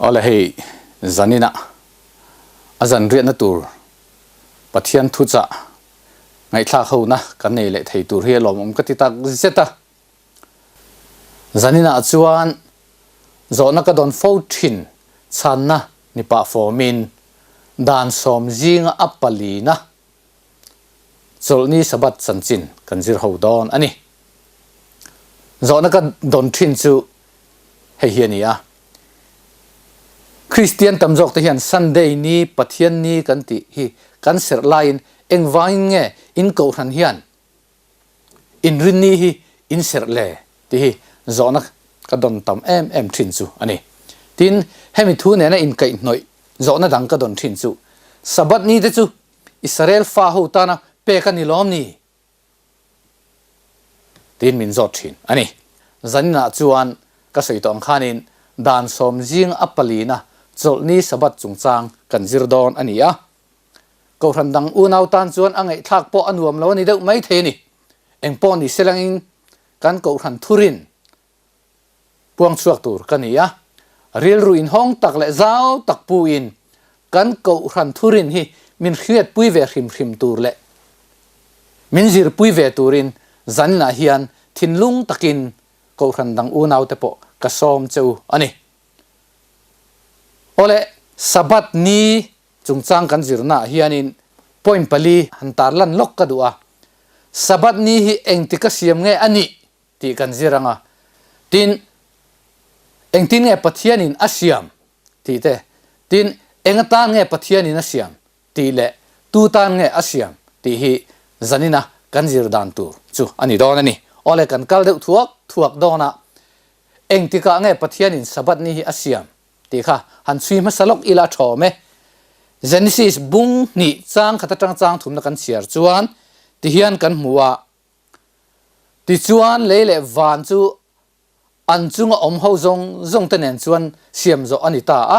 Awle hei zaninah a zan riahna tur Pathian thuchah ngaihthlak hona kan nei leh thei tur hi a lawmawm ka ti tak zet a. Zaninah chuan zawhna ka dawn fo thin chhanna ni pah fawmin dan sawm zinga a palina Chawlhni Sabbath chanchin kan zir ho dawn a ni. Zawhna ka dawn thin chu hei hi a ni a, Kristian tam zawkte hian Sunday ni, Pathian ni kan tih hi kan serh laiin engvangin nge in kohhran hian inrinni hi in serh le tih hi zawhna ka dawn tam em em thin chu a ni. Tin, hemi thu nena inkaihhnawih zawhna dang ka dawn thin chu Sabbath ni te chu Israel fa ho tana pek a ni lawm ni? Tiin min zawt thin a ni. Zaninah chuan ka sawi tawh ang khanin dan sawm zing a palina chawlhni Sabbath chungchang kan zir dawn a ni a. Kohhran dang unau tan chuan a ngaihthlak pawh a nuam lo a ni deuh mai thei a ni. Engpawh ni selangin kan kohhran thurin Puang chhuak tur ka ni a, rilru inhawng tak leh zau tak puin kan kohhran thurin hi min hriatpui ve hrim hrim tur leh min zirpui ve turin zaninah hian thinlung takin kohhran dang unaute pawh ka sawm che u a ni. Awle, Sabbath ni chungchang kan zirnaah hianin point pali han tarlan lawk ka duh a, Sabbath ni hi engtika siam nge a nih tih kan zir ang a, tin, engtin nge Pathianin a siam tih te, tin, eng atan nge Pathianin a siam tih leh tu tan nge a siam tih hi zanina kan zir dan tur chu a ni dawn a ni. Awle kan kal deuh thuak thuak dawn a, engtikah nge Pathianin Sabbath ni hi a siam tih kha han chhui hmasa lawk ila a thawm e. Genesis bung hnih chang khat atang chang thumna kan chhiar chuan tihian kan hmu a, Tichuan lei leh van chu an chunga awm ho zawng zawng te nen chuan siam zawh a ni ta a.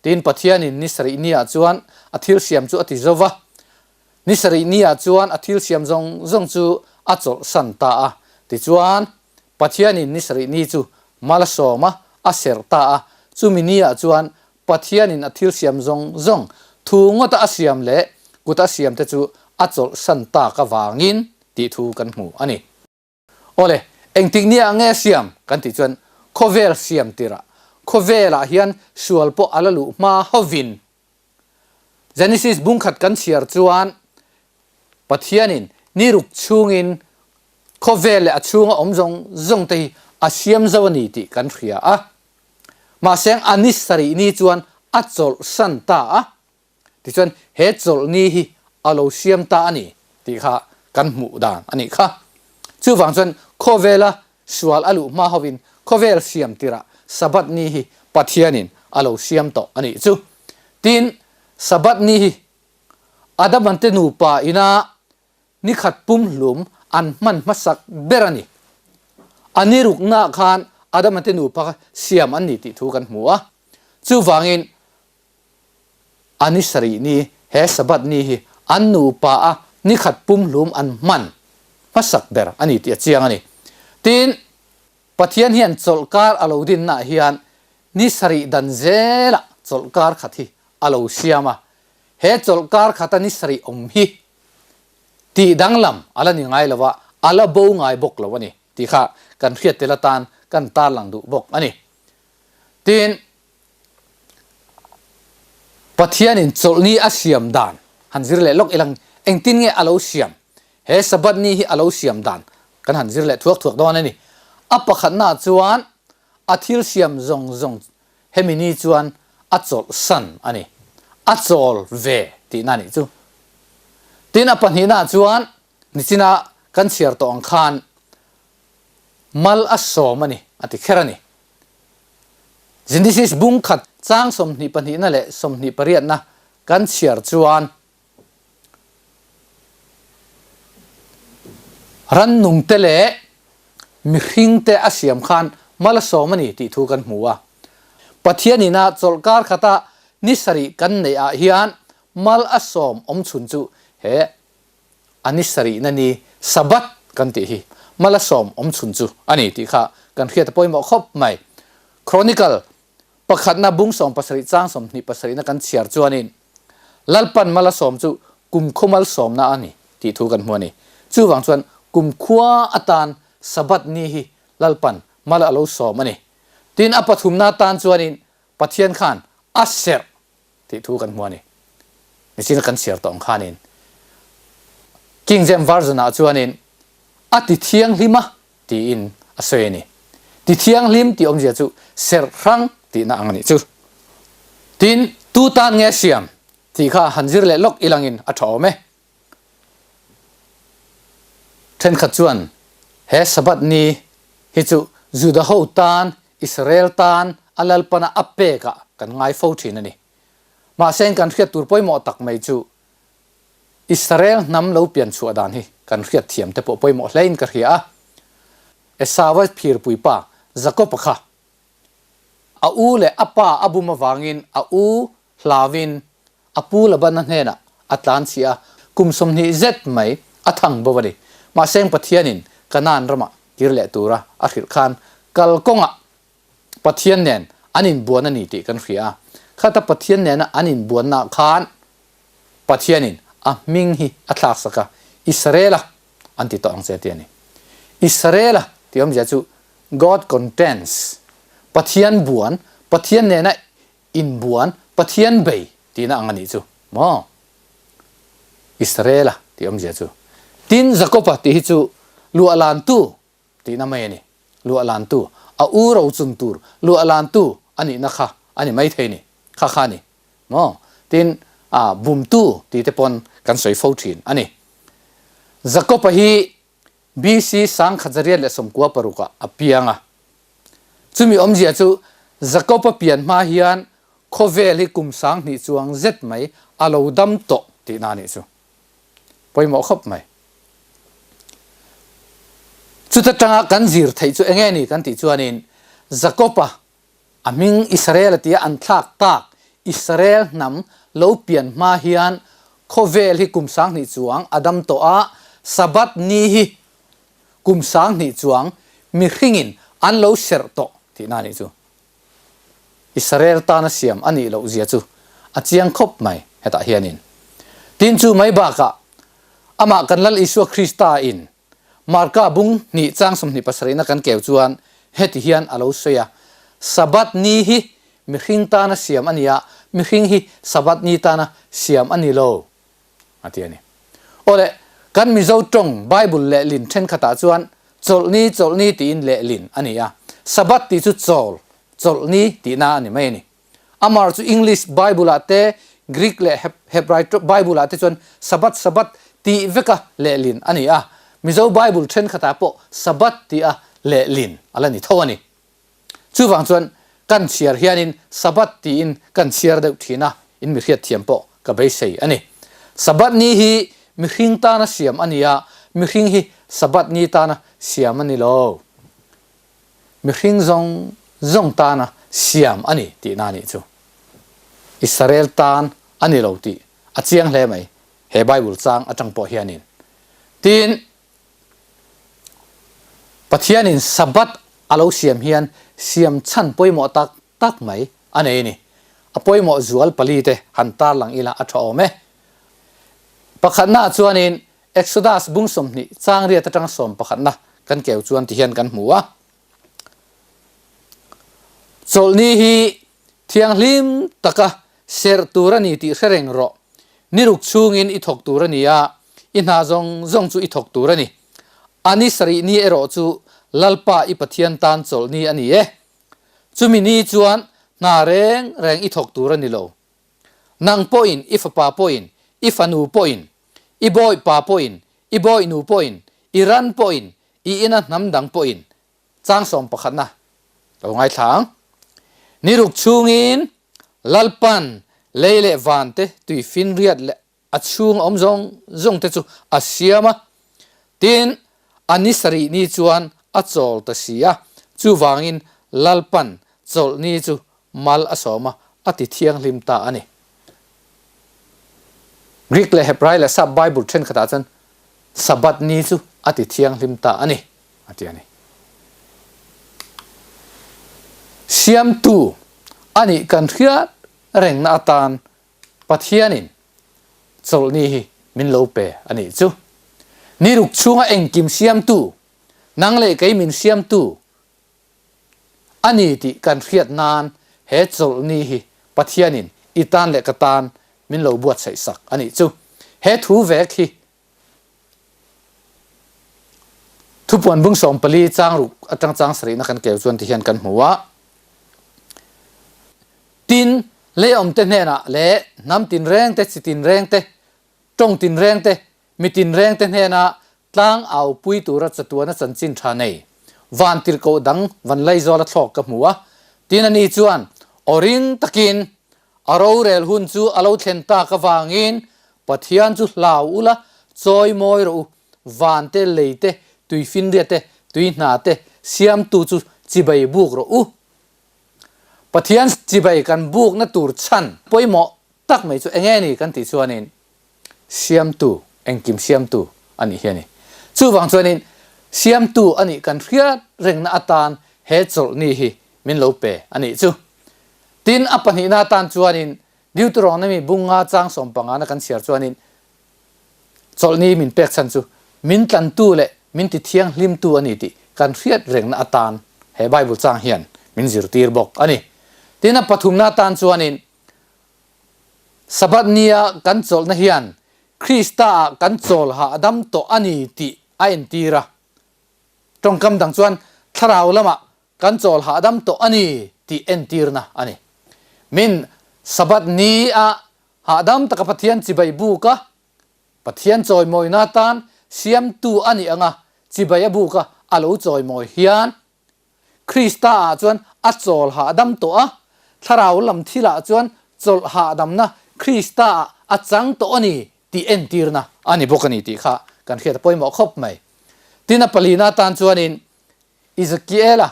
Tin, Pathianin ni sarih niah chuan a thil siam chu a ti zo va. Ni sarih niah chuan a thil siam zawng zawng chu a chawlhsan ta a. Tichuan, Pathianin ni sarih ni chu mal a sawm a, a serh ta a. Chumi niah chuan Pathianin a thil siam zawng zawng, thu ngawta a siam leh kut a siam te chu a chawlhsan tak avangin tih thu kan hmu a ni. Awle, engtik nia nge a siam kan tih chuan khawvel siam tirah khawvelah hian sual pawh a la luh hma hovin Genesis bungkhat kan chhiar chuan Pathianin ni ruk chhungin khawvel leh a chhunga awm zawng zawng te hi a siam zo a ni tih kan hria a. Mahse a ni sarih ni chuan a chawlhsan ta a, tichuan he chawlh ni hi a lo siam ta a ni tih kha kan hmuh dan a nih kha. Chuvang chuan khawvela sual a luh hma hovin khawvel siam tirah Sabbath ni hi Pathianin a lo siam tawh a nih chu. Tin, Sabbath ni hi Adamante nupa ina Ni khat pumhlum an hman hmasak ber a ni. A ni ruknaah khan Adama te nupa kha siam an ni tih thu kan hmu a. Chuvangin a ni sarih ni, he Sabbath ni hi an nupa a ni khat pumhlum an hman hmasak ber a ni tih a chiang a ni. Tin, Pathian hian chawlhkar a lo dinnaah hian ni sarih dan zelah chawlhkar khat hi a lo siam a. He chawlhkar khata ni sarih awm hi tih danglam a la ni ngai lo a, a la bo ngai bawk lo a ni tih kha kan hriat tel atan kan tarlang duh bawk a ni. Tin, Pathianin chawlhni a siam dan han zir leh lawk ilang engtin nge a lo siam? He Sabbath ni hi a lo siam dan kan han zir leh thuak thuak dawn a ni. A pakhatnaah chuan a thil siam zawng zawng Hemi ni chuan a chawlhsan a ni. A chawl ve tihna a nih chu. Tin, a pahnihnaah chuan nichina kan chhiar tawh ang khan mal a sawm a ni a ti kher a ni. Genesis bung khat chang 22na leh 28na kan chhiar chuan Rannungte leh mihringte a siam khan mal a sawm a ni tih thu kan hmu a. Pathian ina chawlhkar khata ni sarih kan neih ah hian mal a sawm awm chhun chu he a ni sarihna ni Sabbath kan tih hi mal a sawm awm chhun chu a ni tih kha kan hriat a pawimawh khawp mai. Chronicle. Pakhatna bung 17 chang 27na kan chhiar chuanin Lalpan mal a sawm chu kumkhaw malsawmna a ni tih thu kan hmu a ni. Chuvang chuan kumkhua atan Sabbath ni hi Lalpan mal a lo sawm a ni. Tin, a pathumna atan chuanin Pathian khan a serh tih thu kan hmu a ni. Nichin kan chhiar tawh ang khanin King James Version ah chuanin a ti thianghlim a tiin a sawi a ni. Ti thianghlim tih awmzia chu serh hrang tihna ang a nih chu. Tin, tu tan nge siam tih kha han zir leh lawk ilangin a tha awm e. Thenkhat chuan he Sabbath ni hi chu Juda ho tan, Israel tan a Lalpana a pekah kan ngai fo thin a ni. Mahse kan hriat tur pawimawh tak mai chu Israel hnam lo pian chhuah dan hi kan hriat thiam te pawh pawimawh hlein ka hria a. Esauva phirpui pa Jakob-a kha a u leh a pa a bum avangin a u hlauin a pu Labana hnenah a tlan chhi a, kum 20 zet mai a thang bo a ni. Mahse Pathianin Kanaan ramah kir leh tura a hrilh khan kalkawngah Pathian nen an inbuan a ni tih kan hria a, khata Pathian nena an inbuannaah khan Pathianin a hming hi a thlaksak a, Israela an ti tawh ang che ti a ni. Israela tih awmzia chu God contends, Pathian buan, Pathian nena inbuan, Pathian bei tihna ang a nih chu maw? Israela tih awmzia chu. Tin, Jakoba tih hi chu luahlantu tihna mai a ni. Luahlantu, a u rochun tur luahlantu a nihna kha a ni maithei ni, kha kha a ni maw? Tin, a bumtu tih te pawn kan sawi fo thin a ni. Jakob-a hi BC 1996 ah a piang a. Chumi awmzia chu Jakob-a pian hma hian khawvel hi kum 2000 chuang zet mai a lo dam tawh tihna a nih chu. Pawimawh khawp mai. Chuta tanga kan zir theih chu enge ni kan tih chuanin Jakob-a a hming Israel-a tia an thlak tak Israel hnam lo pian hma hian khawvel hi kum 2000 chuang a dam tawh a, Sabbath ni hi kum 2000 chuang mihringin an lo serh tawh tihna a nih chu. Israel tana siam a nih loh zia chu a chiang khawp mai hetah hianin. Tin chu mai bakah amah kan Lal Isua Krista in Marka bung hnih chang 27 na kan keu chuan heti hian a lo sawi a, Sabbath ni hi mihring tana siam a ni a, mihring hi Sabbath ni tana siam a ni lo a ti a ni. Awle, kan Mizo tawng Bible lehlin thenkhatah chuan chawlhni chawlhni tiin lehlin a ni a, Sabbath tih chu chawl, chawlhni tihna a ni mai a ni. Amar chu English Bible-ah te, Greek leh Hebrai Bible-ah te chuan Sabbath Sabbath tih veka lehlin a ni a, Mizo Bible thenkhatah pawh Sabbath tia lehlin a la ni tho a ni. Chuvang chuan kan chhiar hianin Sabbath tiin kan chhiar deuh thin a, in mi hriatthiam pawh ka beisei a ni. Sabbath ni hi mihring tana siam a ni a, mihring hi Sabbath ni tana siam a ni lo. Mihring zawng zawng tana siam a ni tihna a nih chu. Israel tan a ni lo tih a chiang hle mai he Bible chang atang pawh hianin. Tin, Pathianin Sabbath a lo siam hian siam chhan pawimawh tak tak mai a nei a ni. A pawimawh zual pali te han tarlang ila a tha awm e. Pakhatnaah chuanin Exodus bung 20 chang riat atanga sawm pakhatna kan keu chuan ti hian kan hmu a. Chawlhni hi thianghlim taka serh tur a ni tih hre reng rawh. Ni ruk chhungin i thawk tur a ni a, i hna zawng zawng chu i thawk tur a ni. A ni sarih ni erawh chu Lalpa i Pathian tan chawlhni a ni e. Chumi ni chuan hna reng reng i thawk tur a ni lo. Nang pawhin, i fapa pawhin, i fanu pawhin, i bawipa pawhin, i bawihnu pawhin, i ran pawhin, i ina hnam dang pawhin chang sawm pakhatna lo ngaithla ang. Ni ruk chhungin Lalpan lei leh van te tuifinriat leh a chhung awm zawng zawng te chu a siam a, tin a ni sarih ni chuan a chawl ta si a, chuvangin Lalpan chawlhni chu mal a sawm a, a ti thianghlim ta a ni. Greek leh Hebrai leh Sap Bible thenkhatah chuan Sabbath ni chu a ti thianghlim ta a ni, a ti a ni. Siamtu. A nih kan hriat rengna atan Pathianin chawlhni hi min lo pe a nih chu. Ni ruk chhunga engkim siamtu, nang leh kei min siamtu a ni tih kan hriat nan he chawlhni hi Pathianin i tan leh ka tan min lo buatsaih sak a nih chu. He thu vek hi Thupuan bung 14 chang ruk atang chang sarihna kan keu chuan tihian kan hmu a. Tin, leiawmte hnenah leh hnam tinreng te, chi tinreng te, tawng tinreng te, mi tinreng te hnena tlang au pui tura chatuana chanchin tha nei van tirhkoh dang van Laizuala thlawk ka hmu a. Tin, ani chuan aw ring takin A rorel hun chu a lo thlen tak avangin Pathian chu hlau ula, chawi mawi rawh u, van te, lei te, tui finriat te, tui hna te siamtu chu chibai buk rawh u. Pathian chibai kan bukna tur chhan pawimawh tak mai chu enge ni kan tih chuanin Siamtu, engkim siamtu a nih hi a ni. Chuvang chuanin Siamtu a nih kan hriat rengna atan he chawlhni hi min lo pe a nih chu. Tin, a pahnihna atan chuanin Deuteronomy bunga chang sawmpangana kan chhiar chuanin chawlhni min pek chhan chu min tlantu leh min ti thianghlimtu a ni tih kan hriat rengna atan he Bible chang hian min zirtir bawk a ni. Tin, a pathumna atan chuanin Sabbath nia kan chawlhna hian Krista-ah kan chawlha a dam tawh a ni tih a entir a. Tawngkam dang chuan thlarau lamah kan chawlha a dam tawh a ni tih entirna a ni. Min Sabbath nia hahdam taka Pathian chibai buk a, Pathian chawimawina atan siamtu a nih anga chibai a buk a, a lo chawimawi hian Krista ah chuan a chawl hahdam tawh a, thlarau lam thilah chuan chawlh hahdamna Krista ah a chang tawh a ni tih entirna a ni bawk a ni tih kha kan hriat a pawimawh khawp mai. Tin a palina atan chuanin Ezekiela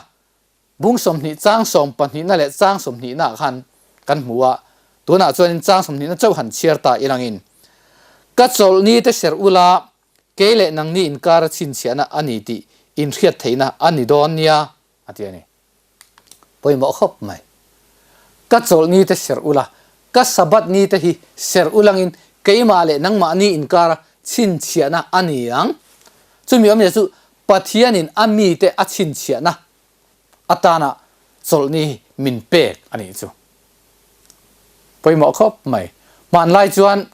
bung 20 chang sawmpahnihna leh chang sawmhnihna ah khan kan hmu a, tunah chuanin chang sawmhnihna chauh han chhiar ta ilangin ka chawlhni te serh ula Kei leh nangni inkar a chhinchhiahna a ni tih inhriat theihna a ni dawn nia, a ti a ni. Pawimawh khawp mai. Ka chawlh ni te serh ula, ka Sabbath ni te hi serh ulangin keimah leh nangmahni inkar a chhinchhiahna a ni ang. Chumi awmzia chu Pathianin a mite a chhinchhiahna atana chawlhni hi min pek a nih chu. Pawimawh khawp mai. Hmanlai chuan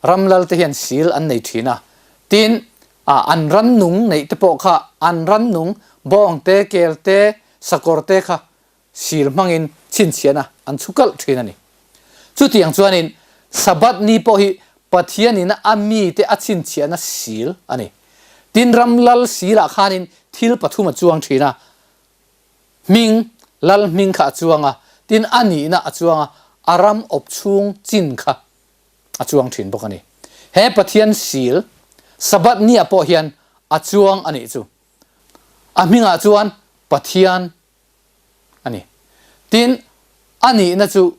ram lal te hian sil an nei thin a, tin an rannung neih te pawh kha an rannung bawng te, kel te, sakawr te kha sil hmangin chhinchhiahna an chhu kalh thin a ni. Chutiang chuanin Sabbath ni pawh hi Pathianin a mite a chhinchhiahna sil a ni. Tin ram lal silah khanin thil pathum a chuang thin a, hming, lal hming kha a chuang a, tin a nihna a chuang a, a ram awp chhung chin kha a chuang thin bawk a ni. He Pathian sil, Sabbath ni ah pawh hian a chuang a nih chu. A hmingah chuan Pathian a ni. Tin, a nihna chu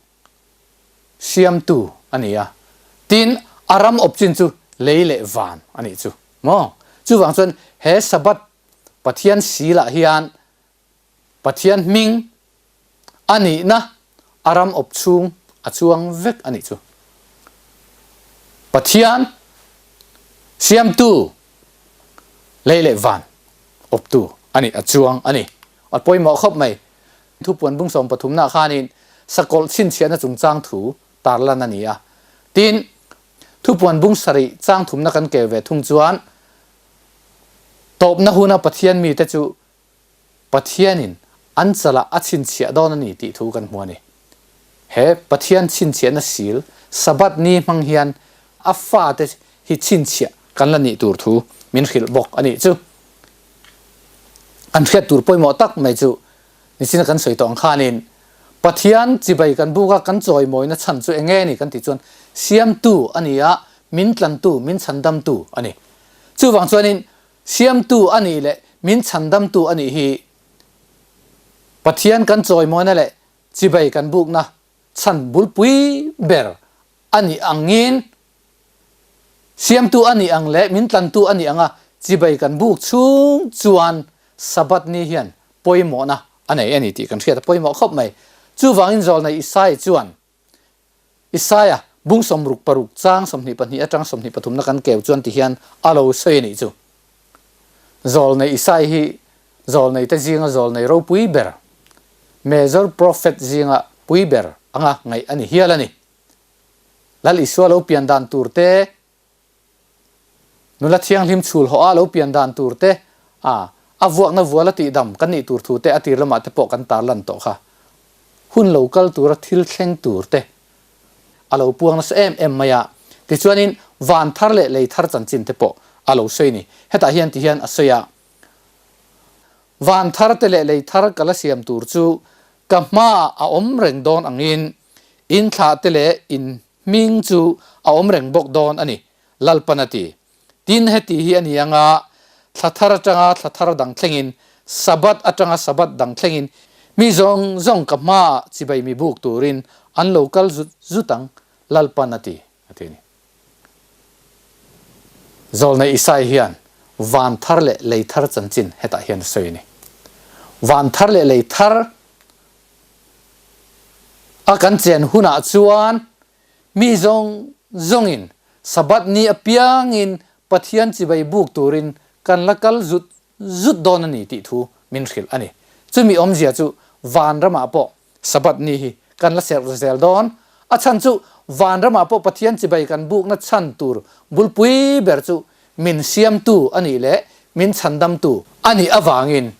Siamtu a ni a. Tin, a ram awp chin chu lei leh van a nih chu. Maw? Chuvang chuan he Sabbath Pathian silah hian Pathian hming a nihna a ram awp chhung a chuang vek a nih chu. Pathian Siamtu lei leh van awptu a nih a chuang a ni. A pawimawh khawp mai. Thupuan bung sawmpathumna khanin sakawlh chhinchhiahna chungchang thu tarlan a ni a. Tin, thupuan bung sarih chang thumna kan keu ve thung chuan tawpna huna Pathian mite chu Pathianin an chalah a chhinchhiah dawn a ni tih thu kan hmu a ni. He Pathian chhinchhiahna sil Sabbath ni hmang hian a fate hi chhinchhiah kan la nih tur thu min hrilh bawk a nih chu. Kan hriat tur pawimawh tak mai chu nichina kan sawi tawh ang khanin Pathian chibai kan buk a kan chawimawina chhan chu enge ni kan tih chuan siamtu a ni a, min tlantu, min chhandamtu a ni. Chuvang chuanin Siamtu a nih leh min chhandamtu a nih hi Pathian kan chawimawina leh chibai kan bukna chhan bulpui ber a nih angin Siamtu a nih ang leh min tlantu a nih anga chibai kan buk chhung chuan Sabbath ni hian pawimawhna a nei a ni tih kan hriat a pawimawh khawp mai. Chuvangin zawlnei Isai chuan, Isaia, bung 66 chang 22 atang 23 na kan keu chuan ti hian a lo sawi a nih chu. Zawlnei Isai hi zawlnei te zinga zawlnei ropui ber, major prophet zinga pui ber anga ngaih a ni hial a ni. Lal Isua lo pian dan tur te, Nula thianghlim chhul hawh a lo pian dan tur te, a a vuakna vual a tihdam kan nih tur thu te a tir lamah te pawh kan tarlan tawh kha. Hun lo kal tura thil thleng tur te a lo puang nasa em em mai a, tichuanin van thar leh lei thar chanchin te pawh a lo sawi ni. Hetah hian tihian a sawi a, Van thar te leh lei thar ka la siam tur chu ka hmaah a awm reng dawn angin in thlah te leh in Hming chu a awm reng bawk dawn a ni, Lalpan a ti. Tin, heti hi a ni anga, thla thar atanga thla thar dang thlengin, Sabbath atanga Sabbath dang thlengin, mi zawng zawng ka hmaah chibai mi buk turin an lo kal zut zut ang, Lalpan a ti, a ti a ni. Zawlnei Isai hian van thar leh lei thar chanchin hetah hian a sawi a ni. Van thar leh lei thar A kan chen hunah chuan mi zawng zawngin Sabbath ni apiangin Pathian chibai buk turin kan la kal zut zut dawn a ni tih thu min hrilh a ni. Chumi awmzia chu vanramah pawh Sabbath ni hi kan la serh zel dawn. A chhan chu vanramah pawh Pathian chibai kan bukna chhan tur bulpui ber chu min siamtu a nih leh min chhandamtu a nih avangin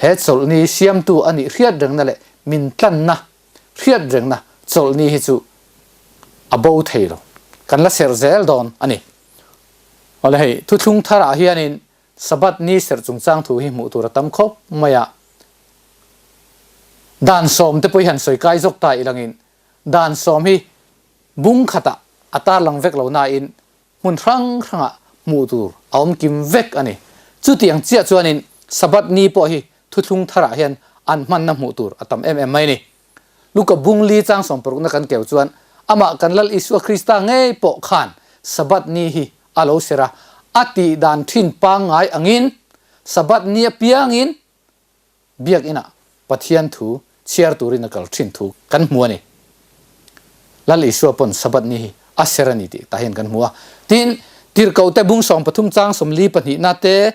He chawlhni siamtu a nih hriat rengna leh min tlanna hriat rengna chawlhni hi chu a bo thei lo. Kan la serh zel dawn a ni. Awle hei, thuthlung tharah hianin Sabbath ni serh chungchang thu hi hmuh tur a tam khawp mai a. Dan sawm te pawh hi han sawi kai zawk ta ilangin dan sawm hi bung khatah a tarlang vek lo nain Hmun hrang hrangah hmuh tur a awm kim vek a ni. Chutiang chiah chuanin Sabbath ni pawh hi thuthlung tharah hian an hmanna hmuh tur a tam em em mai a ni. Luka bung li chang sawmparukna kan keu chuan amah kan Lal Isua Krista ngei pawh khan Sabbath ni hi a lo ser a, a tih dan thin pangngai angin Sabbath ni apiangin Biakinah Pathian thu chhiar turin a kal thin thu kan hmu a ni. Lal Isua pawn Sabbath ni hi a ser a ni tih tah hian kan hmu a. Tin, Tirhkohte bung 13 chang 44 pahnihna te,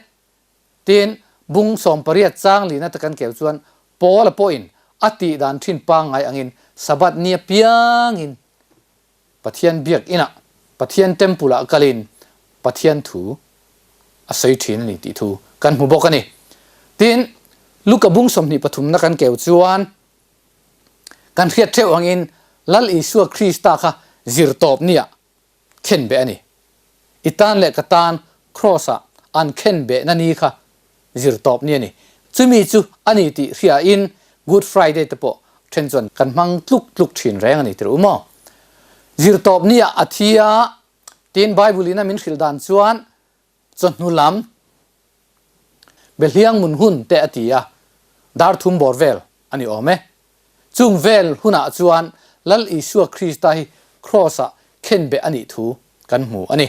tin, bung 18 chang lihna te kan keu chuan Paula pawhin a tih dan thin pangngai angin Sabbath ni apiangin Pathian biakinah, Pathian temple-ah kalin Pathian thu a sawi thin a ni tih thu kan hmu bawk a ni. Tin, Luka bung 20 pathumna kan keu chuan kan hriat theuh angin Lal Isua Krista kha zirtawp nia khenbeh a ni. I tan leh ka tan Kraws-ah an khenbehna ni kha zirtawp ni a ni. Chumi chu a ni tih hriain Good Friday te pawh then chuan kan hmang tluk tluk thin reng a ni tirh u maw? Zirtawp nia a thi a, tin Bible in a min hrilh dan chuan chawhnu lam Behliang mun hun te a ti a, dar thum bawr vel a ni awm e. Chung vel hunah chuan Lal Isua Krista hi Kraws-ah khenbeh a nih thu kan hmu a ni.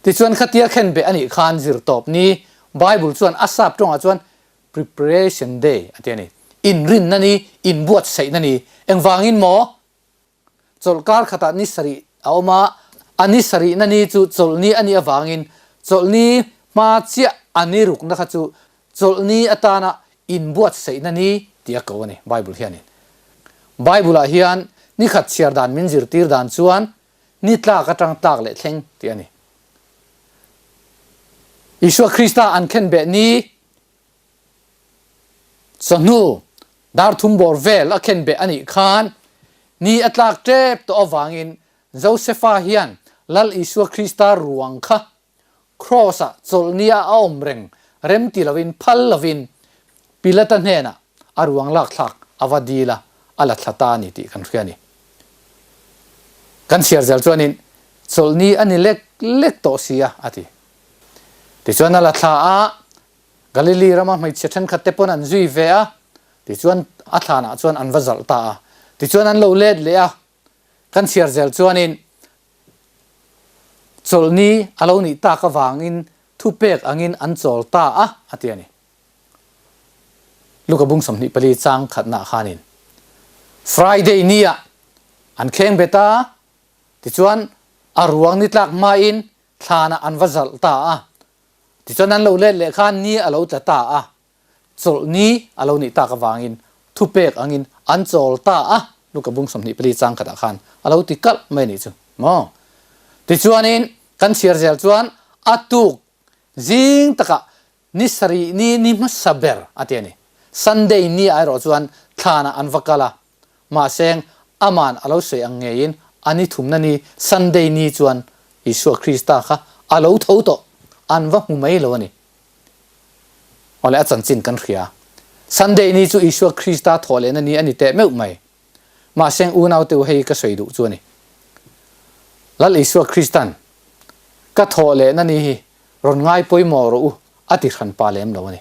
Tichuan khatia khenbeh a nih khan zirtawp ni Bible chuan a sap tawngah chuan Preparation Day a ti a ni. Inrinna ni, inbuatsaihna ni. Engvangin maw? Chawlhkar khatah ni sarih a awm a, a ni sarihna ni chu chawlhni a nih avangin chawlhni hma chiah a ni rukna kha chu chawlhni atana inbuatsaihna ni tih a ko a ni Bible hianin. Bible-ah hian ni khat chhiar dan min zirtir dan chuan ni tlak atang tlak leh thleng tih a ni. Isua Krista an khenbeh ni Chawhnu dar thum bawr vel a khenbeh a nih khan ni a tlak tep tawh avangin Josefa hian Lal Isua Krista ruang kha Kraws-ah chawlhnia a awm reng rem ti lovin phal lovin Pilata hnenah a ruang lakthlak a va dil a, a la thla ta a ni tih kan hria a ni. Kan chhiar zel chuanin chawlhni a ni lek lek tawh si a, a ti. Tichuan a la thla a, Galili rama hmeichhia thenkhat te pawn an zui ve a, tichuan a thlanah chuan an va zalh ta a. Tichuan an lo let leh a, kan chhiar zel chuanin chawlhni a lo nih tak avangin thupek angin an chawl ta a, a ti a ni. Luka bung 24 chang khatna khanin Friday ni ah an kheng bet a, tichuan a ruang ni tlak hmain thlanah an va zalh ta a. Tichuan an lo let leh khan ni a lo tla ta a, chawlh ni a lo nih tak avangin thupek angin an chawl ta a, Luka bung 24 chang khatah khan a lo ti kalh mai a nih chu maw. Tichuanin kan chhiar zel chuan a tuk zing takah Ni sarih ni ni hmasa ber a ti a ni. Sunday ni ah erawh chuan thlanah an va kal a, mahse aman a lo sawi ang ngeiin a ni thumna ni Sunday ni chuan Isua Krista kha a lo tho tawh, an va hmu mai lo a ni. Awle a chanchin kan hria. Sunday ni chu Isua Krista thawh lehna ni a ni teh meuh mai. Mahse unaute u hei ka sawi duh chu a ni. Lal Isua Kristan ka thawh lehna ni hi Rawn ngai pawimawh rawh u a ti hran pa lem lo a ni.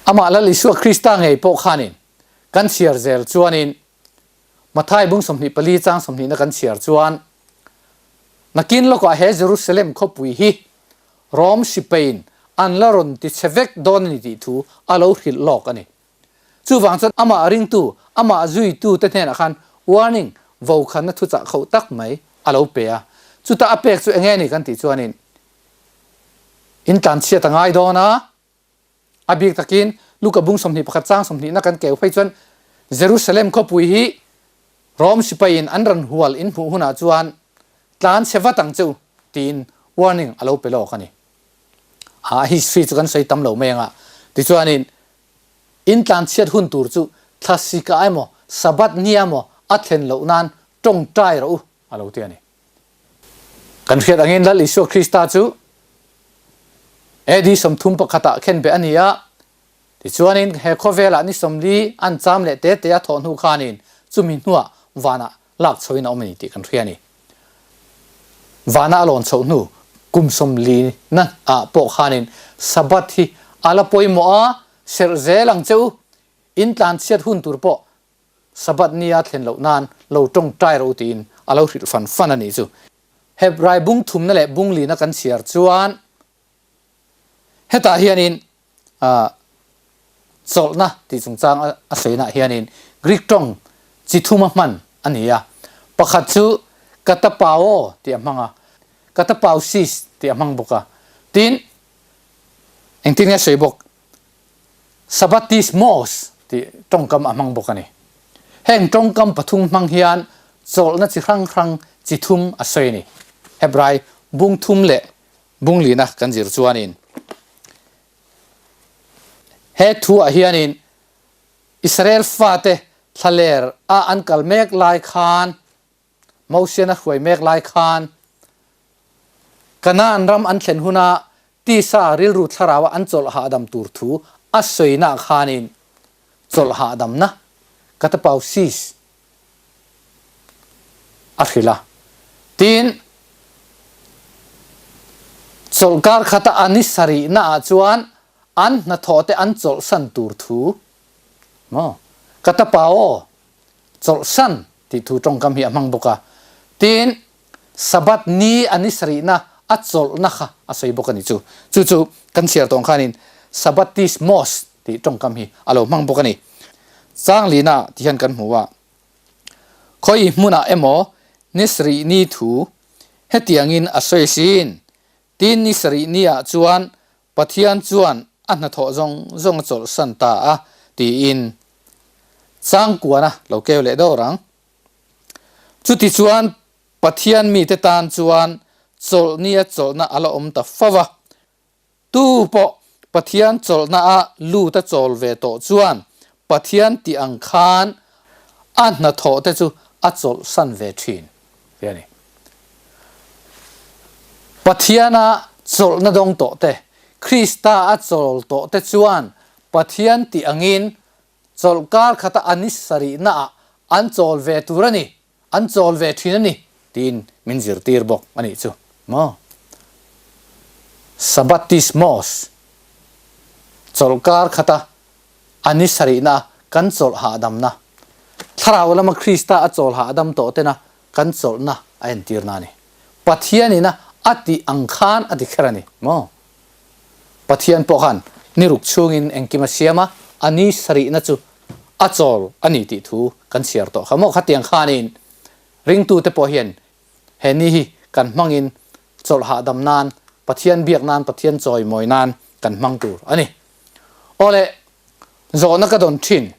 Amah Lal Isua Krista ngei pawh khanin kan chhiar zel chuanin Mathai bung 24 chang sawmhnihna kan chhiar chuan nakin lawkah he Jerusalem khawpui hi Rom sipaiin an la rawn ti chhe vek dawn a ni tih thu a lo hrilh lawk a ni. Chuvang chuan amah ringtu, amah zuitu te hnenah khan warning, vokhanna thuchah khauh tak mai a lo pe a. Chutah a pek chu enge ni kan tih chuanin in tlanchhiat a ngai dawn a, a bik takin Luka bung 21 chang sawmhnihna kan keu phei chuan Jerusalem khawpui hi Rom sipaiin an rawn hual in hmuh hunah chuan tlanchhe vat ang che u tiin warning a lo pe lawk a ni. A history chu kan sawi tam lo mai anga tichuanin In tlanchhiat hun tur chu thlasika emaw Sabbath ni emaw a thlen loh nan tawngtai rawh u, a lo ti a ni. Kan hriat angin Lal Isua Krista chu AD 31 ah khenbeh a ni a, tichuanin he khawvelah ni 40 an cham leh te te a thawh hnu khanin chumi hnuah vanah lak chhoin a awm a ni tih kan hria a ni. Vana a lawn chhoh hnu kum 40 na ah pawh khanin Sabbath hi a la pawimawh a, serh zel ang che u, in tlanchhiat hun tur pawh Sabbath nia thlen loh nan lo tawngtai rawh u tiin a lo hrilh fan fan a nih chu. Hebrai bung thumna leh bung lina kan chhiar chuan hetah hianin Chawlhna tih chungchang a sawiinah hianin Greek tawng chi thuma hman a ni a. Pakhat chu katapao tih a hmang a, katapausis tih a hmang bawk a. Tin, engtin nge sawi bawk? Sabbatismos tih tawngkam a hmang bawk a ni. Heng tawngkam pathum hmang hian chawlhna chi hrang hrang chi thum a sawi a ni. Hebrai bung thum leh Bunglina kan zir chuanin he thuah hianin Israel fate thlaler a an kal mek lai khan Mosian a hruai mek lai khan Kanaan ram an thlen huna tisa rilru thlaraua an chawlh hahdam tur thu a sawina khanin chawlh hahdamna katapausis a hrilh a. Tin, chawlhkar khata a ni sarihnaah chuan an hnathawhte an chawlhsan tur thu maw Katapao chawlhsan tih thu tawngkam hi a hmang bawk a. Tin, Sabbath ni a ni sarihna a chawlhna kha a sawi bawk a ni chu. Chu chu kan chhiar tawng khanin Sabbatismos tih tawngkam hi a lo hmang bawk a ni. Changlina ti hian kan hmu a, khawi hmunah emaw ni sarih ni thu hetiangin a sawi sin, tin ni sarih niah chuan Pathian chuan a hnathawh zawng zawng a chawlhsan ta a tiin changkuana lo keu leh dawr ang. Chutichuan Pathian mite tan chuan chawlhnia chawlhna a la awm ta fo va. Tu pawh Pathian chawlhna a lut a chawl ve tawh chuan Pathian tih ang khan a hnathawh te chu a chawlhsan ve thin tih a ni. Pathiana chawlhna dawng tawh te, Krista a chawl tawh te chuan Pathian tih angin chawlhkar khata a ni sarihna ah an chawl ve tur a ni. An chawl ve thin a ni tiin min zirtir bawk a nih chu maw? Sabbatismos, chawlhkar khata a ni sarihna kan chawlh hahdamna, Thlarau lama Krista a chawl hahdam tawh tena kan chawlhna a entirna a ni. Pathianina a tih ang khan a ti kher a ni maw? Pathian pawh khan. Ni ruk chhungin engkim a siam a, a ni sarihna chu a chawl a ni tih thu kan chhiar tawh kha maw? Khatiang khanin ringtute pawh hian he ni hi kan hmangin chawlh hahdam nan, Pathian biak nan, Pathian chawimawi nan kan hmang tur a ni. Awle, zawhna ka dawn thin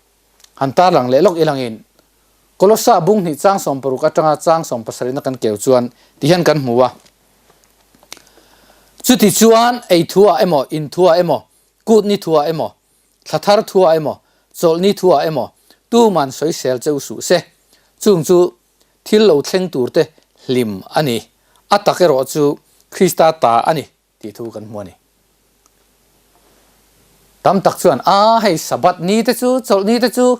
han tarlang leh lawk ilangin Kolossa bung hnih chang 60 atanga chang 70 na kan keu chuan tihian kan hmu a. Chuti chuan ei thuah emaw, in thuah emaw, kut ni thuah emaw, thla thar thuah emaw, chawlh ni thuah emaw tuman sawisel cheu suh se. Chung chu thil lo thleng turte hlim a ni. A tak erawh chu Krista ta a ni tih thu kan hmu a ni. Tam tak chuan, A, hei Sabbath ni te chu, chawlh ni te chu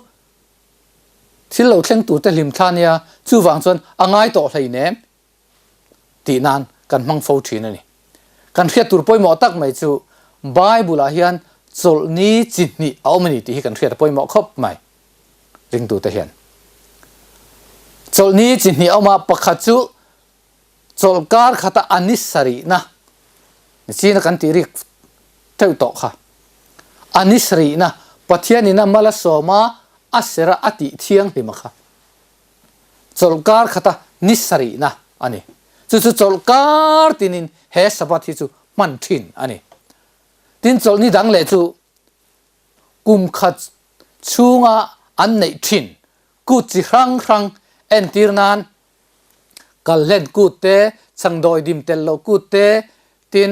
thil lo thleng turte hlim thla nia, chuvang chuan a ngai tawh hleinem tih nan kan hmang fo thin a ni. Kan hriat tur pawimawh tak mai chu Bible-ah hian chawlh ni chi hnih a awm a ni tih hi kan hriat a pawimawh khawp mai ringtute hian. Chawlh ni chi hnih a awm a, pakhat chu chawlh kar khata a ni sarihna ni china kan tih rik teuh tawh kha. A ni sarihna Pathianin a mal a sawm a, a serh a, a tih thianghlim a kha. Chawlhkar khata ni sarihna a ni. Chu chu chawlhkar tinin he Sabbath hi chu hman thin a ni. Tin chawlhni dang leh chu kum khat chhunga an neih thin kut chi hrang hrang entir nan kalhlen kut te, changdawi dim tel loh kut te, tin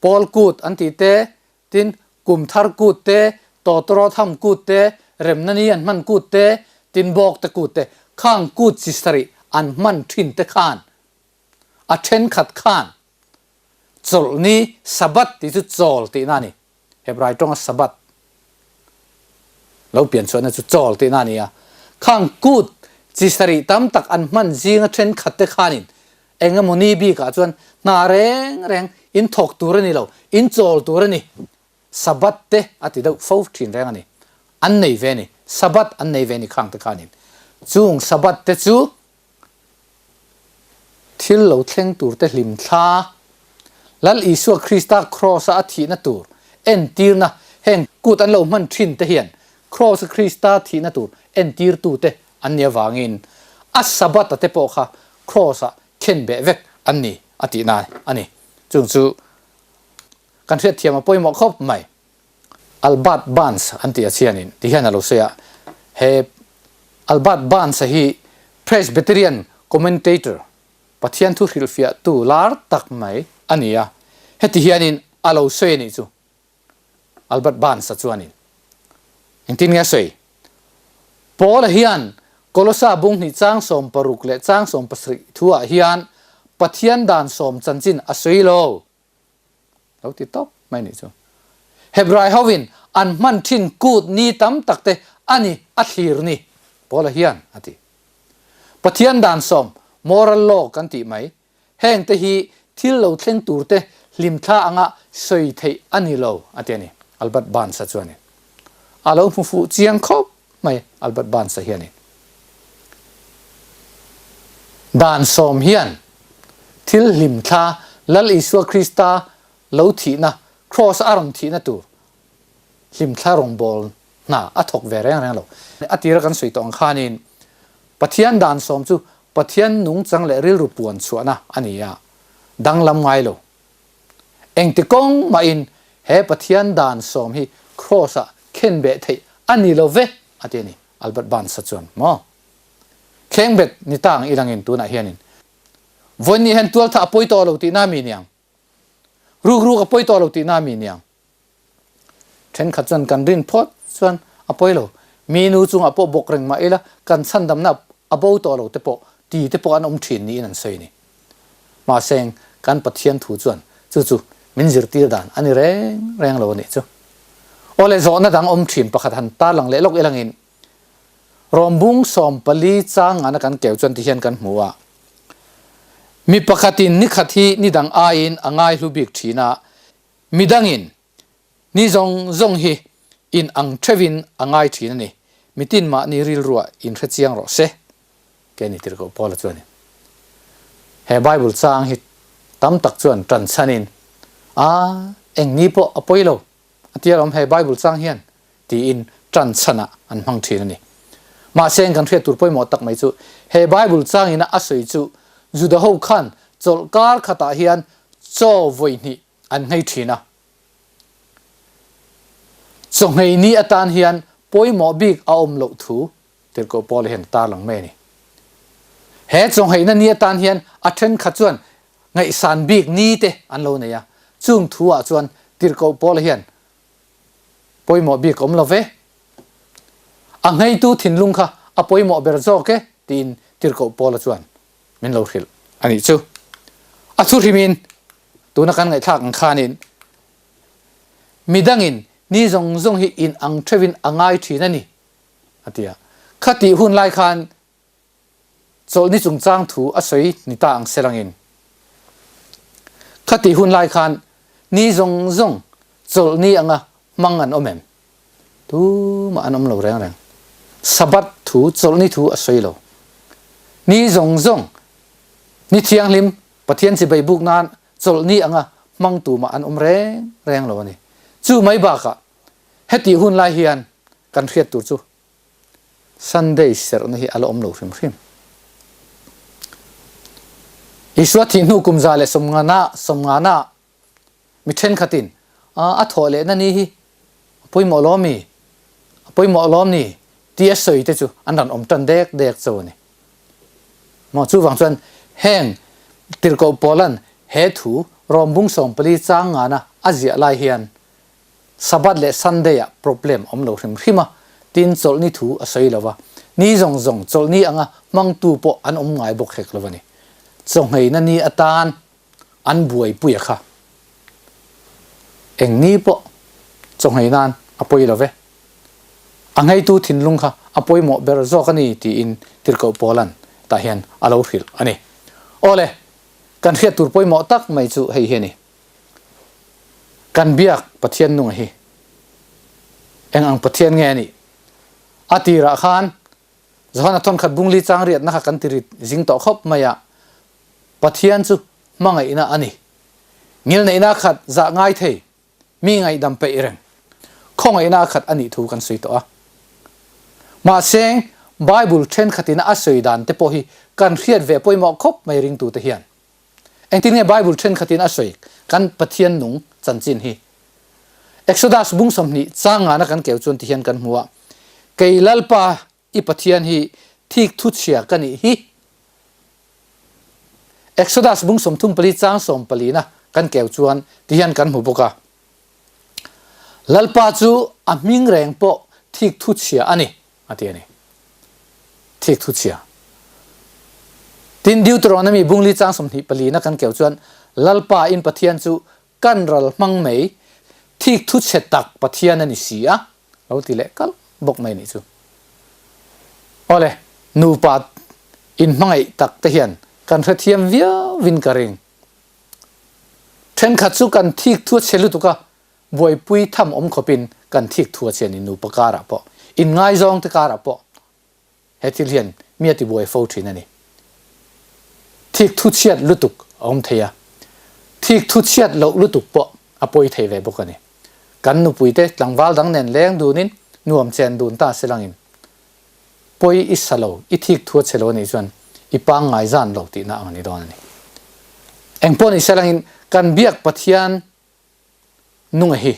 pawl kut an tih te, Tin, kum thar kut te, tawtawrawt ham kut te, remna ni an hman kut te, tin bawk te kut te, khang kut chi sarih an hman thin te khan a thenkhat khan chawlh ni Sabbath tih chu chawl tihna a ni. Hebrai tawnga Sabbath lo pian chhuahna chu chawl tihna a ni a. Khang kut chi sarih tam tak an hman zinga thenkhat te khanin Eng emaw ni bikah chuan hna reng reng in thawk tur a ni lo, in chawl tur a ni. Sabbath te a ti deuh fo thin reng a ni. An nei ve a ni. Sabbath an nei ve a ni khang te khanin. Chung Sabbath te chu thil lo thleng tur te hlim thla, Lal Isua Krista Kraws-a a thihna tur entirna heng kut an lo hman thin te hian Kraws-a Krista thihna tur entirtute an nih avangin a Sabbath-a te pawh kha Kraws-ah khen beh vek an ni a tihna a ni. Chung chu kan hriatthiam a pawimawh khawp mai. Albert Barnes an tih a chhianin ti hian a lo sawi a, he Albert Barnes-a hi Presbyterian commentator, Pathian thu hrilhfiahtu lar tak mai a ni a, heti hianin a lo sawi a nih chu. Albert Barnes-a chuanin engtin nge a sawi? Paula hian Kolosa bung hnih chang 60 leh chang 70 thuah hian Pathian dan sawm chanchin a sawi lo. Lo ti tawp mai nih chu. Hebrai hovin an hman thin kut ni tam tak te a ni a thlir ni, Paula hian a ti. Pathian dan sawm, moral law kan tih mai, Heng te hi thil lo thleng tur te hlimthla anga sawi theih a ni lo, a ti a ni. Albert Barnes-a chuanin a lo hmu fuh chiang khawp mai Albert Barnes-a hianin. Dan sawm hian thil hlimthla Lal Isua Krista lo thihna, Kraws a rawn thihna tur hlimthla rawngbâwl hna a thawk ve reng reng lo. A tira kan sawi tawh ang khanin Pathian dan sawm chu Pathian nungchang leh rilru puan chhuahna a ni a, danglam ngai lo. Engti kawng mahin he Pathian dan sawm hi Kraws-ah khen beh theih a ni lo ve, a ti a ni. Albert Barnes-a chuan, Maw? Khengbet ni ta ang ilangin tunah hianin vawiin hian tualthah a pawi tawh lo tihna mi niang? Rukruk a pawi tawh lo tihna mi niang? Thenkhat chuan kan rin phawt chuan a pawi lo. Mi nu chungah pawh bawk reng mah ila kan chhandamna a bo tawh lo te pawh ti te pawh an awm thin niin an sawi a ni. Mahse kan Pathian thu chuan chu chu min zirtir dan a ni reng reng lo a nih chu. Aw le zawhna dang awm thin pakhat han tarlang leh lawk ilangin Rawmbung 14 chang ngana kan keu chuan tihian kan hmu a. Mi pakhatin nikhat hi nidang aiin a ngaihlu bik thin a, Midangin ni zawng zawng hi in ang theuhin a ngai thin a ni. Mitin mahni rilruah in hre chiang rawh se. Ke ni tirhkoh Paula chuanin he Bible chang hi tam tak chuan tan chhanin, A, eng ni pawh a pawi lo. a tia lawm he Bible chang hian tiin ṭan chhanah an hmang ṭhin a ni. Mahse kan hriat tur pawimawh tak mai chu he Bible changina a sawi chu Juda ho khan chawlh kar khatah hian chaw vawi hnih an nghei ṭhin a. Chaw nghei ni atan hian pawimawh bik a awm loh thu Tirhkoh Paula hian a tarlang mai a ni. He chaw ngheihna ni atan hian a ṭhenkhat chuan ngaihsan bik ni te an lo nei a, chung thu ah chuan Tirhkoh Paula hian pawimawh bik awm lo ve. A ngheitu thinlung kha a pawimawh ber zawk e tiin Tirhkoh Paula chuan min lo hrilh a nih chu. A thuhrimin tuna kan ngaihthlak ang khanin midangin ni zawng zawng hi in ang theuhin a ngai thin a ni a ti a. Khatih hun lai khan Chawlhni chungchang thu a sawi ni ta ang selangin khatih hun lai khan ni zawng zawng chawlhni anga hmang an awm em? Tumah an awm lo reng reng. Sabbath thu, chawlhni thu a sawi lo. Ni zawng zawng, ni thianghlim, Pathian chibai buk nan chawlhni anga hmang tumah an awm reng reng lo a ni. Chu mai bakah hetih hun lai hian kan hriat tur chu Sunday serhna hi a la awm lo hrim hrim. Isua thih hnu kum 150 sawmngana mi thenkhatin a thawh lehna ni hi a pawimawh lawm mi, a pawimawh lawm ni tia sawi te chu an rawn awm tan dek dek cho a ni. Maw chuvang chuan heng Tirhkoh Paulan he thu Rawmbung 14 chang ngana a ziah lai hian Sabbath leh Sunday ah problem awm lo hrim hrim a, tin chawlhni thu a sawi lo va, ni zawng zawng chawlhni anga hmangtu pawh an awm ngai bawk hek lo a ni. Chawngheina ni atan an buaipui a kha. Eng ni pawh chawnghei nan a pawi lo ve. A ngheitu thinlung kha a pawimawh ber zawk a ni tiin Tirhkoh Paulan tah hian a lo hrilh a ni. Awle, kan hriat tur pawimawh tak mai chu hei hi a ni. Kan biak Pathian nunga hi eng ang Pathian nge a nih? A tirah khan Johana thawnkhat bungli chang riatna kha kan ti rit zing tawh khawp mai a, Pathian chu hmangaihna a ni. Ngilneihna khat zah ngai thei, mi ngaihdam peih reng, khawngaihna khat a nih thu kan sawi tawh a. Mahse, Bible thenkhatin a sawi dan te pawh hi kan hriat ve pawimawh khawp mai ringtute hian. Engtin nge Bible thenkhatin a sawi kan Pathian nung chanchin hi? Exodus bung 20 chang ngana kan keu chuan tihian kan hmu a, Kei Lalpa i Pathian hi thik thu chhia ka nih hi. Exodus bung 34 chang 14 na kan keu chuan tihian kan hmu bawk a, Lalpa chu a hming reng pawh thik thu chhia a ni. A ti a ni. Thik thu chhia. Tin, Deuteronomy bungli chang 24 na kan keu chuan Lalpa in Pathian chu kan ral hmang mai, thik thu chhe tak Pathian a ni si a, lo ti leh kalh bawk mai nih chu. Awle, nupa inhmangaih tak te hian kan hrethiam viauin ka ring. Thenkhat chu kan thik thu a chhe lutuk a, Buaipui tham awm khawpin kan thik thu a chian in nupa karah pawh, inngaizawng te karah pawh he thil hian mi a tibuai fo thin a ni. Thik thu chhiat lutuk a awm thei a, thik thu chhiat loh lutuk pawh a pawi thei ve bawk a ni. Kan nupuite tlangval dang nen leng dunin nuam chen dun ta se langin pawi i sa lo, i thik thu a che lo a nih chuan i pangngai zan lo tihna ang a ni dawn a ni. Engpawh ni se langin kan biak Pathian Nunga hi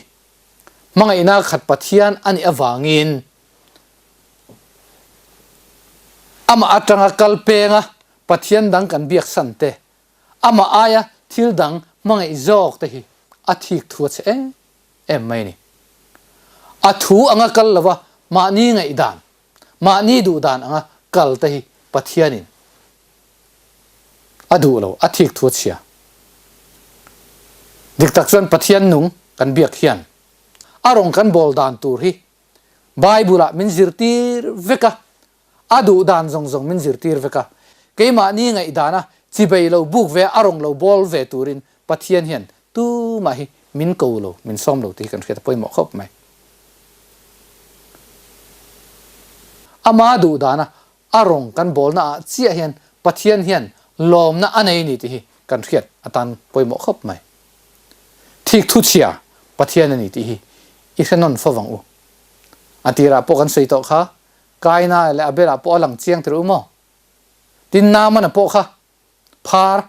hmangaihna khat Pathian a nih avangin amah atanga kal penga Pathian dang kan biak san te, amah aia thil dang hmangaih zawk te hi a thik thu a che em em mai a ni. A thu anga kal lova mahni ngaihdan, mahni duhdan anga kal te hi Pathianin A duh lo, a thik thu a chhia. Dik tak chuan Pathian nung kan biak hian a rawng kan bawl dan tur hi Bible ah min zirtir vek a, a duh dan zawng zawng min zirtir vek a. Keimahni ngaihdan a chibei lo buk ve a, a rawng lo bawl ve turin Pathian hian tumah hi min ko lo, min sawm lo tih hi kan hriat a pawimawh khawp mai. Ama duh dana A rawng kan bawlna ah chiah hian Pathian hian lawmna a nei ni tih hi kan hriat atan pawimawh khawp mai. Thikthu chhia Pathian a ni tih hi i hre nawn fo vang u. A tirah pawh kan sawi tawh kha, Kaina leh Abela pawh a lang chiang tir u maw? Tin, Naamana pawh kha phar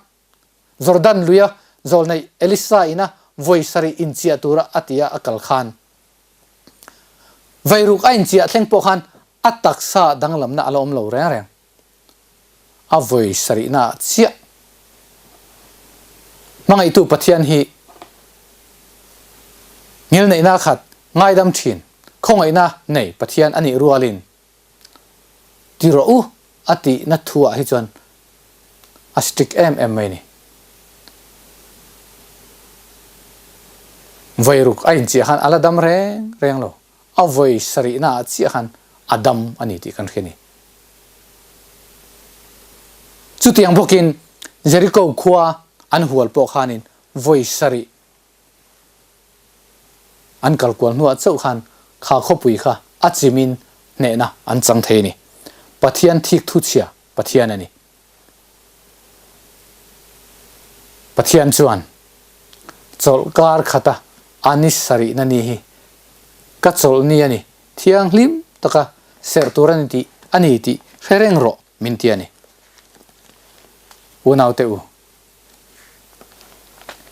Jordan luia zawlneih Elisa ina vawi sarih inchiah tura a tia a kal khan vairuk a inchiah thleng pawh khan a taksa danglamna a la awm lo reng reng. A vawi sarihna ah chiah hmangaihtu Pathian hi ngilneihna khat ngaidam thin khawngaihna nei Pathian a nih rualin Ti rawh u a tihna thu ah hi chuan a strict em em mai ni. Vawi ruk a inchiah khan a la dam reng reng lo, a vawi sarihna ah chiah khan a dam a ni tih kan hria ni. Chutiang bawkin Jericho khua an hual pawh khanin vawi sarih An kal kual hnuah chauh khan kha khawpui kha a chimin hnehna an chang thei a ni. Pathian thik thu chhia Pathian a ni. Pathian chuan chawlh kar khata a ni sarihna ni hi ka chawlh ni a ni, thianghlim taka serh tur a ni tih a ni tih hre reng rawh min ti a ni. Unaute u.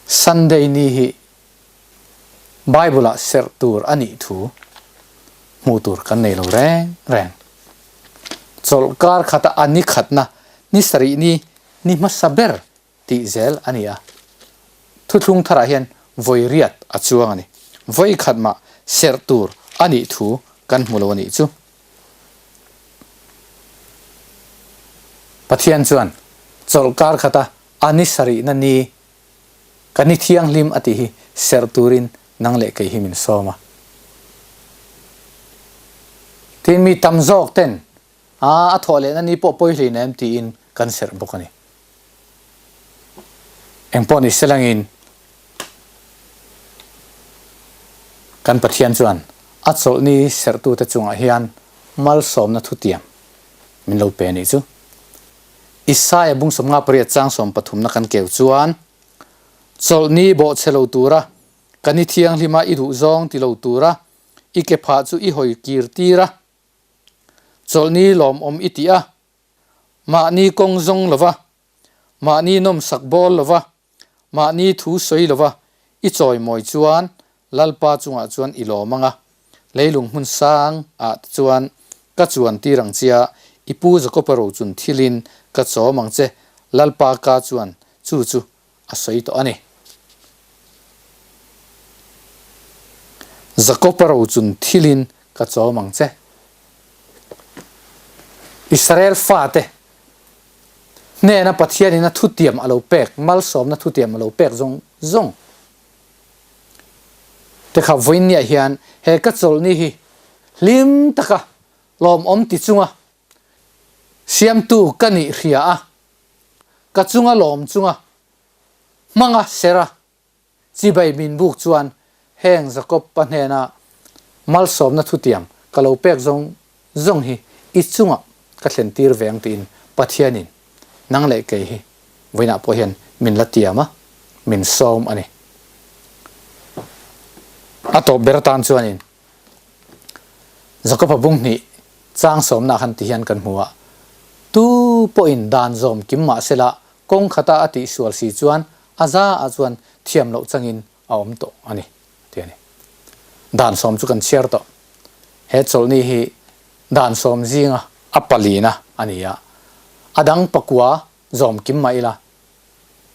Sunday ni hi Bible ah serh tur a nih thu hmuh tur kan nei lo reng reng. Chawlh kar khata a ni khatna ni sarih ni ni hmasa ber tih zel a ni a. Thuthlung tharah hian vawi riat a chuang a ni. Vawi khat mah serh tur a nih thu kan hmu lo a nih chu. Pathian chuan chawlh kar khata a ni sarihna ni ka ni thianghlim a tih hi serh turin nang leh kei hi min sawm a. Tin, mi tam zawk ten a a thawh lehna ni pawh pawi hlei nem tiin kan serh bawk a ni. Engpawh ni selangin kan Pathian chuan a chawlhni serhtute chungah hian malsawmna thutiam min lo pe a nih chu. Isaia bung 58 chang sawmpathumna kan keu chuan, Chawlhni bawhchhe lo tura ka ni thianghlima i duhzawng ti lo tura i ke phah chu i hawi kir tir a, chawlhni lawmawm i tih a, Mahni kawng zawng lova, mahni nawmsak bawl lova, mahni thu sawi lova i chawimawi chuan Lalpa chungah chuan i lawm ang a, leilung hmun sang ah te chuan ka chuan tir ang che a, i pu Jakopa rochun thilin ka chawm ang che, Lalpa ka chuan chu chu a sawi tawh a ni. Jakopa rochun thilin ka chawm ang che. Israel fate hnena Pathianin a thutiam a lo pek, malsawmna thutiam a lo pek zawng zawng te kha vawiinniah hian he ka chawlhni hi hlim taka lawmawm ti chunga siamtu ka nih hria a, ka chunga lawm chunga hmanga ser a Chibai min buk chuan heng Jakob pa hnena malsawmna thutiam ka lo pek zawng zawng hi i chungah ka thlen tir ve ang tiin Pathianin nang leh kei hi vawiinah pawh hian min la tiam a, min sawm a ni. A tawp ber atan chuanin Jakob-a bung hnih chang sawmna khan ti hian kan hmu a, Tu pawhin dan zawm kim mah sela kawng khata a tihsual si chuan A za ah chuan thiam loh changin a awm tawh a ni, ti a ni. Dan sawm chu kan chhiar tawh. He chawlhni hi dan sawm zinga a palina a ni a. A dang pakua zawm kim mah ila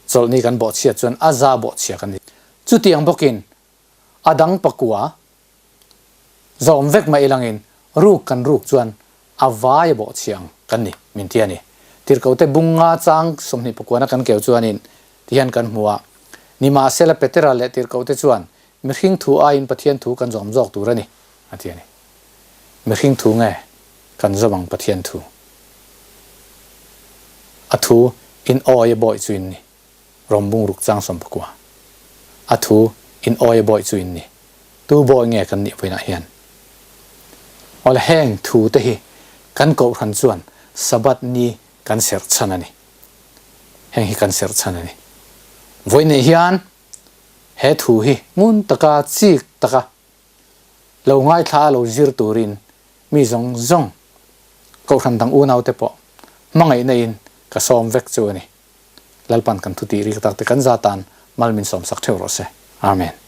chawlhni kan bawhchhiat chuan a za bawhchhia kan ni. Chutiang bawkin a dang pakua Zawm vek mai ilangin ruk kan ruk chuan a vai a bawh chhiang kan ni min ti a ni. Tirhkote bung nga chang 24 na kan keu chuanin tihian kan hmu a, Nimahsela Petera leh tirhkote chuan mihring thu aiin Pathian thu kan zawm zawk tur a ni a ti a ni. Mihring thu nge kan zawm ang Pathian thu? A thu in awi a bawih chu in ni. Rawm bung ruk chang 19. A thu in awi a bawih chu in ni. Tu bawi nge kan nih vawiinah hian? Awle heng thu te hi kan kohhran chuan Sabbath ni kan serh chhan a ni. Heng hi kan serh chhan a ni. Vawiinah hian he thu hi ngun taka chik taka. Lo ngaithla a lo zir turin mi zawng zawng, Kohhran dang unaute pawh hmangaihna in ka sawm vek chu a ni. Lalpan kan thu tih rik tak te kan za tan mal min sawmsak theuh rawh se. Amen.